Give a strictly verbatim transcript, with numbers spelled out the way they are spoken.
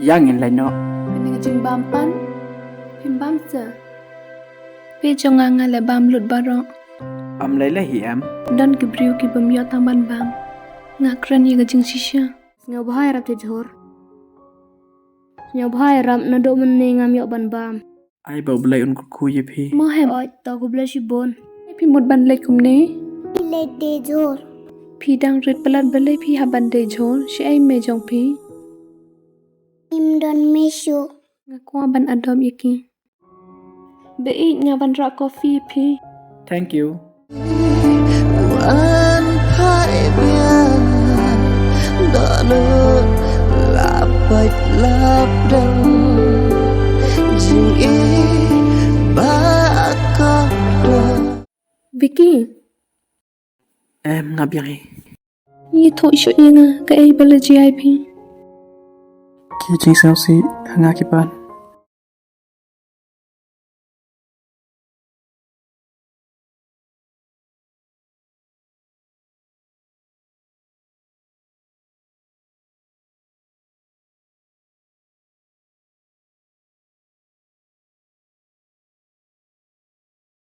Ïa ngin leit noh. Kane ka jingbam pan. Phim bam se. Phi jong nga nga leh bam lut baroh. Am lei lei hi em. Don ki briew ki bym ïoh tang ban bam. Nga kren ïa ka jingshisha. Sngewbha ïarap te jhur. Sngewbha ïarap naduh mynne ngam ïoh ban bam. Ai ba U Blei un kyrkhu ïa phi. Mo hem. Oi to khublei shibun. Phi mut ban leit kumne. Phi leit te jhur. Phi dang rit palat balei phi hap ban te jhur. Shi ai mei jong phi. Im don mei shuh. Nga kwah ban adopt ïa ki. Ba ïeit nga ban rah coffee phi. Thank you. Wan phai biang da lut lap pait lap dang jingïeit ba ka dang. Vicky. Em nga biang hi. Ngi thoh shuh ïa nga kaei ba la jia ïa phi. Ki jingsngewsih ha nga ki pan.